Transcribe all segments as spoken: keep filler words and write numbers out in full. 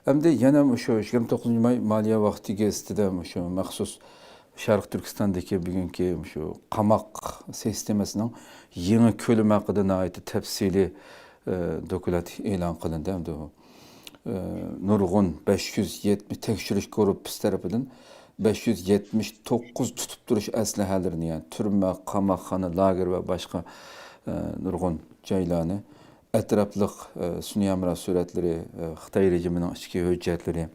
ئەمدى يەنە مۇشۇ يىگىرمە توققۇزىنچى ماي مالىيە ۋاقتى گېزىتىدە مۇشۇ مەخسۇس شەرقىي تۈركىستاندىكى بۈگۈنكى مۇشۇ قاماق سىستېمىسىنىڭ يېڭى كۆلىمى ھەققىدە ناھايىتى تەپسىلىي، ئە، دوكلات ئېلان قىلىندى. ئەمدى بۇ، ئە، نۇرغۇن بەش يۈز يەتمىش تەكشۈرۈش گۇرۇپپىسى تەرىپىدىن بەش يۈز يەتمىش توققۇز تۇتۇپ تۇرۇش ئەسلىھەلىرىنى، يەنى تۈرمە، قاماقخانا، لاگېر ۋە باشقا، ئە، نۇرغۇن جايلارنى ئەتراپلىق، ئە، سۈنئىي ھەمراھ سۈرەتلىرى، ئە، خىتاي رېجىمىنىڭ ئىچكى ھۆججەتلىرى،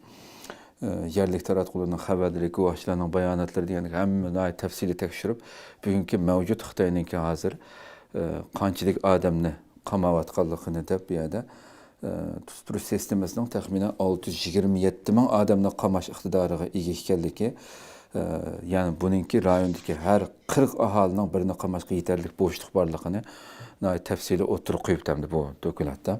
ئە، يەرلىك تاراتقۇلارنىڭ خەۋەرلىرى، گۇۋاھچىلارنىڭ باياناتلىرى دېگەندەك ھەممە ناھايىتى تەپسىلىي تەكشۈرۈپ، بۈگۈنكى مەۋجۇت خىتاينىڭكى ھازىر، ئە، قانچىلىك ئادەمنى قاماۋاتقانلىقىنى دەپ، بۇ يەردە، ئە، تۇتۇپ تۇرۇش سىستېمىسىنىڭ تەخمىنەن ئالتە يۈز يىگىرمە يەتتە مىڭ ئادەمنى قاماش ئىقتىدارىغا ئىگە ئىكەنلىكى، ئە، يەنى بۇنىڭكى رايوندىكى ھەر قىرىق ئاھالىنىڭ بىرىنى قاماشقا يېتەرلىك بوشلۇق بارلىقىنى ناھايىتى تەپسىلىي ئوتتۇرىغا قويۇپتۇ ئەمدى بۇ دوكلاتتا.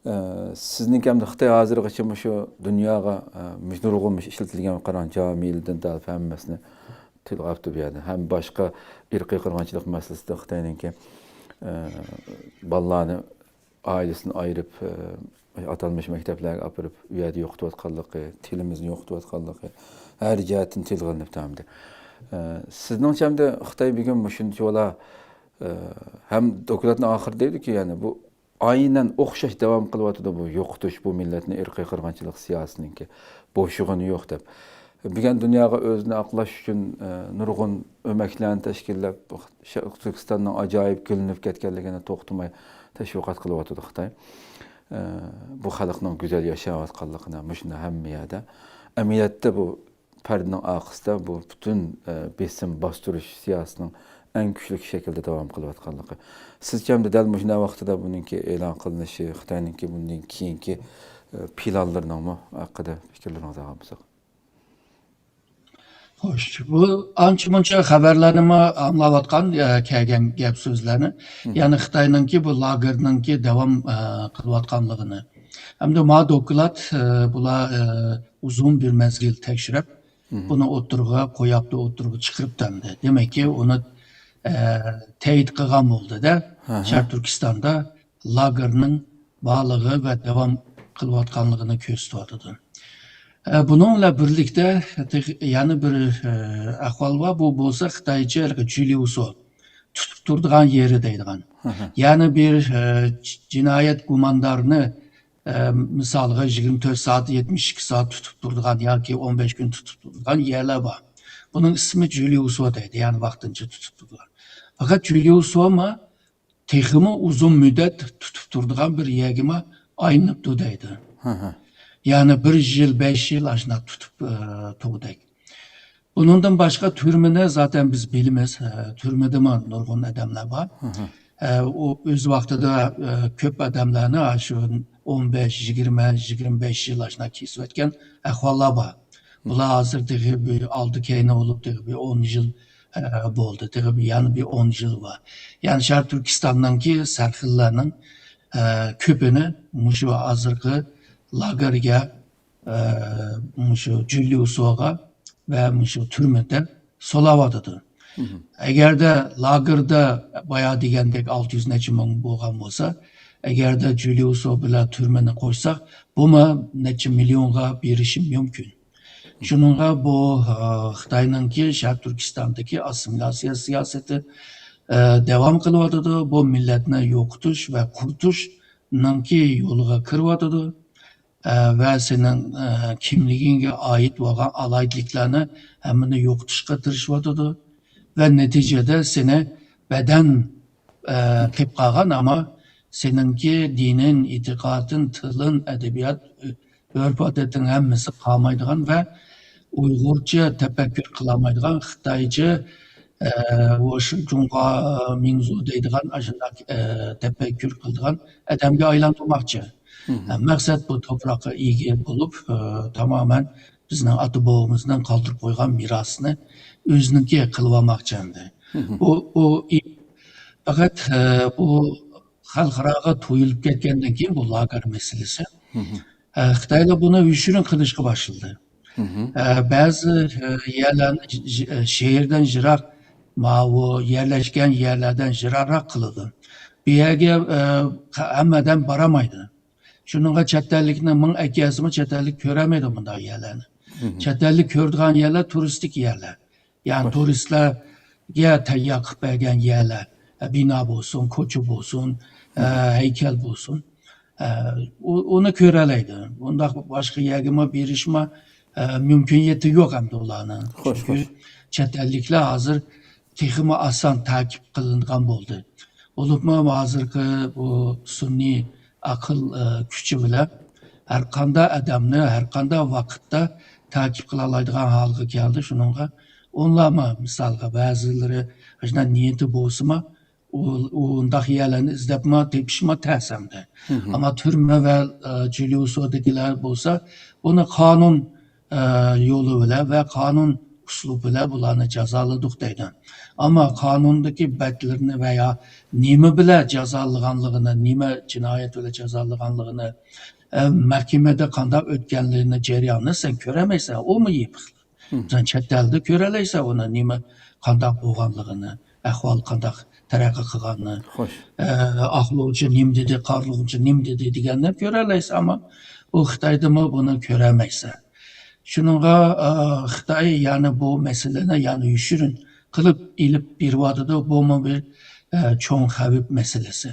ئە، سىزنىڭكى ئەمدى خىتاي ھازىرغىچە مۇشۇ دۇنياغا، ئە، مۇشۇ نۇرغۇن مۇشۇ ئىشلىتىلگەن قاراڭ جامىلىدىن تارتىپ ھەممىسىنى تىلغا ئاپتۇ بۇ يەردە. ھەم باشقا ئىرقىي قىرغىنچىلىق مەسىلىسىدە خىتاينىڭكى، ئە، بالىلارنى ئائىلىسىدىن ئايرىپ، ئە، ئاتالمىش مەكتەپلەرگە ئاپىرىپ، ئۇ يەردە يوقىتىۋاتقانلىقى، تىلىمىزنى يوقىتىۋاتقانلىقى ھەر جەھەتتىن تىلغا ئېلىنىپتۇ ئەمدى. ئە، سىزنىڭچە ئەمدى خىتاي بۈگۈن مۇشۇنچىۋالا، ئە، ھەم دوكلاتنىڭ ئاخىرىدا دەيدۇكى، يەنى بۇ ئاينەن ئوخشاش داۋام قىلىۋاتىدۇ بۇ يوقىتىش، بۇ مىللەتنى ئىرقىي قىرغىنچىلىق سىياسىتىنىڭكى بوشىغىنى يوق دەپ. بۈگۈن دۇنياغا ئۆزىنى ئاقلاش ئۈچۈن، ئە، نۇرغۇن ئۆمەكلەرنى تەشكىللەپ، شەرقىي تۈركىستاننىڭ ئاجايىپ گۈللىنىپ كەتكەنلىكىنى توختىماي تەشۋىقات قىلىۋاتىدۇ خىتاي. ئە، بۇ خەلقنىڭ گۈزەل ياشاۋاتقانلىقىنى مۇشۇنداق ھەممە يەردە. ئەمەلىيەتتە بۇ پەردىنىڭ ئارقىسىدا بۇ پۈتۈن، ئە، بېسىم باستۇرۇش سىياسىتىنىڭ ئەڭ كۈچلۈك شەكىلدە داۋام قىلىۋاتقانلىقى. سىزچە ئەمدى دەل مۇشۇنداق ۋاقتىدا بۇنىڭكى ئېلان قىلىنىشى، خىتاينىڭكى بۇندىن كېيىنكى، ئە، پىلانلىرىنىڭمۇ ھەققىدە پىكىرلىرىڭىزنى ئالغان بولساق. خوش، بۇ ئانچە مۇنچە خەۋەرلەرنىمۇ ئاڭلاۋاتقان، ئە، كەلگەن گەپ سۆزلەرنى. مم. يەنى خىتاينىڭكى بۇ لاگېرنىڭكى داۋام، ئە، قىلىۋاتقانلىقىنى. ئەمدى ما دوكلات، ئە، بۇلار، ئە، ئۇزۇن بىر مەزگىل تەكشۈرۈپ، مم. بۇنى ئوتتۇرىغا قوياپتۇ، ئوتتۇرىغا چىقىرىپتۇ ئەمدى. دېمەككى، ئۇنى، ئە، تەيىت قىلغان بولدى-دە، ھە، ھە. شەرقىي تۈركىستاندا لاگېرنىڭ بارلىقى ۋە داۋام قىلىۋاتقانلىقىنى كۆرسىتىۋاتىدۇ. ئە، بۇنىڭ بىلەن بىرلىكتە تېخى يەنە بىر، ئە، ئەھۋال بار. بۇ بولسا خىتايچە ھېلىقى جۈليۇسو، تۇتۇپ تۇرىدىغان يېرى دەيدىغان. ھە، ھە. يەنى بىر، ئە، ج-، جىنايەت گۇماندارىنى، ئە، مىسالغا يىگىرمە تۆت سائەت، يەتمىش ئىككى سائەت تۇتۇپ تۇرىدىغان ياكى ئون بەش كۈن تۇتۇپ تۇرىدىغان يەرلەر بار. بۇنىڭ ئىسمى جۈليۇسو دەيدۇ، يەنى ۋاقتىنچە تۇتۇپ تۇرىدىغان. پەقەت جۈليۇسومۇ تېخىمۇ ئۇزۇن مۇددەت تۇتۇپ تۇرىدىغان بىر يەرگىمۇ ئايلىنىپتۇ دەيدۇ. ھە، ھە. يەنى بىر يىل، بەش يىل ئاشۇنداق تۇتۇپ، ئە، تۇرغۇدەك. بۇنىڭدىن باشقا تۈرمىنى زاتەن بىز بىلىمىز. ئە، تۈرمىدىمۇ نۇرغۇن ئادەملەر بار. ھە، ھە. ئە، ئۇ ئۆز ۋاقتىدا، ئە، كۆپ ئادەملەرنى ئاشۇ ئون بەش، يىگىرمە، يىگىرمە بەش يىل ئاشۇنداق كېسىۋەتكەن ئەھۋاللار بار. بۇلار ھازىر تېخى بىر ئالدى كەينى بولۇپ، تېخى بىر ئون يىل، ئە، بولدى. تېخى بىر، يەنە بىر ئون يىل بار. يەنى شەرقىي تۈركىستاننىڭكى سەرخىللەرنىڭ، ئە، كۆپىنى مۇشۇ ھازىرقى لاگېرگە، ئە، مۇشۇ جۈليۇسوغا ۋە مۇشۇ تۈرمىدە سولاۋاتىدۇ. مم. ئەگەردە لاگېردا بايا دېگەندەك ئالتە يۈز نەچچە مىڭ بولغان بولسا، ئەگەردە جۈليۇسو بىلەن تۈرمىنى قوشساق، بۇمۇ نەچچە مىليونغا بېرىشى مۇمكىن. شۇنىڭغا بۇ، ئە، خىتاينىڭكى شەرقىي تۈركىستاندىكى ئاسسىمىلياتسىيە سىياسىتى، ئە، داۋام قىلىۋاتىدۇ. بۇ مىللەتنى يوقىتىش ۋە قۇرۇتۇشنىڭكى يولىغا كىرىۋاتىدۇ. ئە، ۋە سېنىڭ، ئە، كىملىكىڭگە ئائىت بولغان ئالاھىدىلىكلەرنى ھەممىنى يوقىتىشقا تىرىشىۋاتىدۇ. ۋە نەتىجىدە سېنى بەدەن، ئە، قىلىپ قالغان، ئەمما سېنىڭكى دىنىڭ، ئېتىقادىڭ، تىلىڭ، ئەدەبىيات، ئۆرپ-ئادىتىڭ ھەممىسى قالمايدىغان ۋە ئۇيغۇرچە تەپەككۇر قىلالمايدىغان، خىتايچە، ئە، ۋوشۇ جۇڭغا مىڭزۇ دەيدىغان ئاشۇنداق، ئە، تەپەككۇر قىلىدىغان ئادەمگە ئايلاندۇرماقچى. مم. ئە، مەقسەت بۇ توپراققا ئىگە بولۇپ، ئە، تامامەن بىزنىڭ ئاتا-بوۋىمىزنىڭ قالدۇرۇپ قويغان مىراسىنى ئۆزىنىڭكى قىلىۋالماقچى ئەمدى. مم. بۇ، بۇ ئى-، پەقەت، ئە، بۇ خەلقئاراغا تويۇلۇپ كەتكەندىن كېيىن بۇ لاگېر مەسىلىسى، مم. ئە، خىتايلار بۇنى يوشۇرۇن قىلىشقا باشلىدى. مم. ئە، بەزى، ئە، يەرلەرنى، ژ-، ژ-، شەھەردىن يىراق، ماۋۇ يەرلەشكەن يەرلەردىن يىراقراق قىلىدۇ. بۇ يەرگە، ئە، ھەممە ئادەم بارالمايدۇ. شۇنىڭغا چەت ئەللىكنى مىڭ ئەكەلسىمۇ، چەت ئەللىك كۆرەلمەيدۇ مۇنداق يەرلەرنى. چەت ئەللىك كۆرىدىغان يەرلەر تۇرىستىك يەرلەر. يەنى تۇرىستلارغا تەييار قىلىپ بەرگەن يەرلەر، بىنا بولسۇن، كوچا بولسۇن، ھەيكەل بولسۇن، ئۇ-، ئۇنى كۆرەلەيدۇ. ئۇنداق باشقا يەرگىمۇ بېرىشمۇ مۇمكىنىيىتى يوق ئەمدى ئۇلارنىڭ. چۈنكى چەت ئەللىكلەر ھازىر تېخىمۇ ئاسان تاقىپ قىلىنىدىغان بولدى. بولۇپمۇ ھازىرقى بۇ سۈنئىي ئەقىل كۈچى بىلەن ھەر قانداق ئادەمنى ھەر قانداق ۋاقىتتا تاقىپ قىلالايدىغان ھالغا كەلدى. شۇنىڭغا ئۇلارمۇ مىسالغا بەزىلىرى ئاشۇنداق نىيىتى بولسىمۇ، ئۇ-، ئۇنداق يەرلەرنى ئىزدەپمۇ تېپىشمۇ تەس ئەمدى. ئەمما تۈرمە ۋە جۈليۇسودىكىلەر بولسا بۇنى قانۇن يولى بىلەن ۋە قانۇن ئۇسلۇبى بىلەن بۇلارنى جازالىدۇق دەيدۇ. ئەمما قانۇندىكى بەتلىرىنى ۋە يا نېمە بىلەن جازالىغانلىقىنى، نېمە جىنايەت بىلەن جازالىغانلىقىنى، ئە، مەھكىمىدە قانداق ئۆتكەنلىكىنى، جەرياننى سەن كۆرەلمەيسەن، ئۇمۇ يېپىق. سەن چەت ئەلدە كۆرەلەيسەن ئۇنى، نېمە، قانداق بولغانلىقىنى، ئەھۋال قانداق تەرەققىي قىلغاننى، ئە، ئاقلىغۇچى نېمە دېدى، قارلىغۇچى نېمە دېدى دېگەننى كۆرەلەيسەن، ئەمما ئۇ خىتايدىمۇ بۇنى كۆرەلمەيسەن. شۇنىڭغا، ئە، خىتاي يەنە بۇ مەسىلىنى يەنە يوشۇرۇن قىلىپ ئېلىپ بېرىۋاتىدۇ. بۇمۇ بىر، ئە، چوڭ خەۋپ مەسىلىسى.